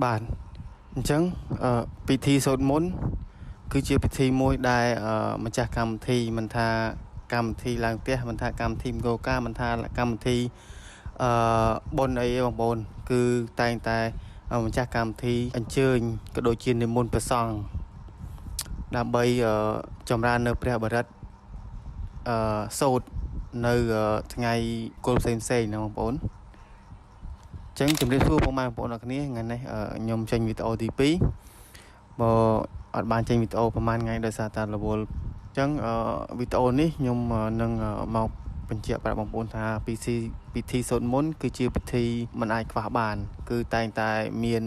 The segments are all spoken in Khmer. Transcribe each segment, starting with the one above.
បាទអញ្ចឹងពិធីសូត្រមន្តគឺជាពិធីមួយដែលម្ចាស់កម្មវិធីមិនថាកម្មវិធីឡើងផ្ទះមិនថាកម្មវិធីមង្គលការមិនថាកម្មវិធីបុណ្យអីទេបងប្អូនគឺតែងតែម្ចាស់កម្មវិធីអញ្ជើញក៏ដូចជានិមន្តព្រះសង្ឃដើម្បីចម្រើននៅព្រះបរិត្តសូត្រនៅថ្ងៃគល់ផ្សេងៗណាបងប្អូនចឹងជំរាបសួរពុកម៉ែបងប្អូនអរគ្នាថ្ងៃនេះខ្ញុំចេញវីដេអូទី2បើអត់បានចេញវីដេអូប្រហែលថ្ងៃដោយសារតែរវល់ចឹងវីដេអូនេះខ្ញុំនឹងមកបញ្ជាក់ប្រាប់បងប្អូនថាពិធីសូត្រមន្តគឺជាពិធីមិនអាចខ្វះបានគឺតែងតែមាន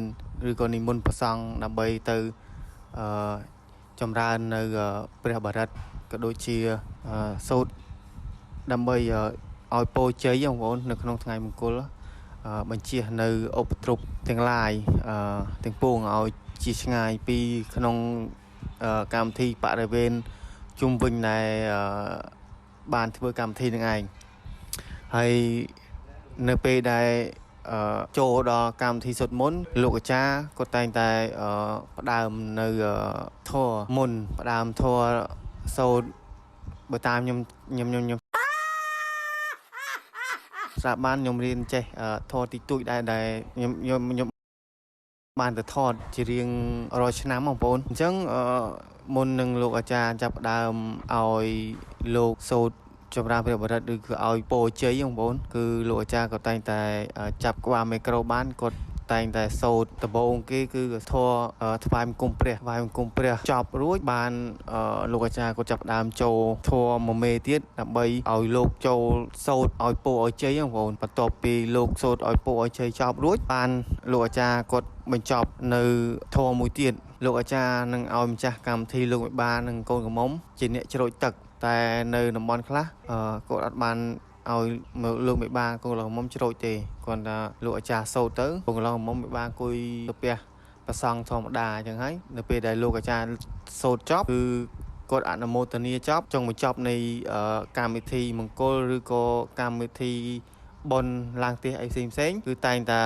ឬក៏និមន្តព្រះសង្ឃដើម្បីទៅចម្រើននៅព្រះបរិត្តក៏ដូចជាសូត្រដើម្បីឲ្យពរជ័យបងប្អូននៅក្នុងថ្ងៃមង្គលបញ្ជៀសនៅឧបទ្រពទាំងឡាយទាំងពួងឲ្យជាឆ្ងាយពីក្នុងកម្មវិធីបរិវេណជុំវិញដែលបានធ្វើកម្មវិធីនឹងឯងហើយនៅពេលដែលចូលដល់កម្មវិធីសូត្រមន្តលោកអាចារ្យគាត់តែងតែផ្ដើមនៅធម៌មុនផ្ដើមធម៌សូត្របើតាមខ្ញុំខ្ញុំខ្ញុំខ្ញុំស្រាប់បានខ្ញុំរៀនចេះធម៌តិចតួចដែរដែលខ្ញុំខ្ញុំខ្ញុំបានទៅថតជារៀងរាល់ឆ្នាំបងប្អូនអញ្ចឹងមុននឹងលោកអាចារ្យចាប់ផ្ដើមឲ្យលោកសូត្រចម្រើនព្រះបរិត្តឬគឺឲ្យពរជ័យបងប្អូនគឺលោកអាចារ្យក៏តែងតែចាប់ក្បាលមីក្រូបានគាត់តែងតែសូត្រដំបូងគេគឺធម៌ថ្វាយបង្គំព្រះថ្វាយបង្គំព្រះចប់រួចបានលោកអាចារ្យគាត់ចាប់ផ្ដើមចូលធម៌មួយមេទៀតដើម្បីឲ្យលោកចូលសូត្រឲ្យពរឲ្យជ័យបងប្អូនបន្ទាប់ពីលោកសូត្រឲ្យពរឲ្យជ័យចប់រួចបានលោកអាចារ្យគាត់បញ្ចប់នៅធម៌មួយទៀតលោកអាចារ្យនឹងឲ្យម្ចាស់កម្មវិធីលោកមេបានិងកូនក្រមុំជាអ្នកជ្រោចទឹកតែនៅតំបន់ខ្លះគាត់អត់បានឲ្យលោកមេបាកូនក្រមុំជ្រោចទេគ្រាន់តែលោកអាចារ្យសូត្រទៅកូនក្រមុំមេបាអង្គុយទៅផ្ទះព្រះសង្ឃធម្មតាអញ្ចឹងហើយនៅពេលដែលលោកអាចារ្យសូត្រចប់គឺគាត់អនុមោទនាចប់ចុងបញ្ចប់នៃកម្មវិធីមង្គលឬក៏កម្មវិធីបុណ្យឡើងផ្ទះអីផ្សេងផ្សេងគឺតែងតែ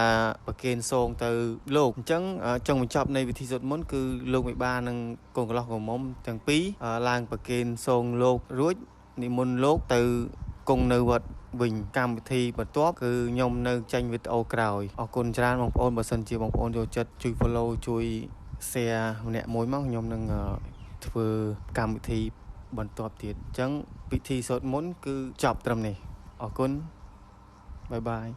ប្រគេនសងទៅលោកអញ្ចឹងចុងបញ្ចប់នៃពិធីសូត្រមន្តគឺលោកមេបានិងកូនក្រឡោះក្រមុំទាំងពីរឡើងប្រគេនសងលោករួចនិមន្តលោកទៅគង់នៅវត្តវិញកម្មវិធីបន្ទាប់គឺខ្ញុំនៅចេញវីដេអូក្រោយអរគុណច្រើនបងប្អូនបើសិនជាបងប្អូនចូលចិត្តជួយ follow ជួយ share ម្នាក់មួយមកខ្ញុំនឹងធ្វើកម្មវិធីបន្ទាប់ទៀតអញ្ចឹងពិធីសូត្រមន្តគឺចប់ត្រឹមនេះអរគុណបាយបាយ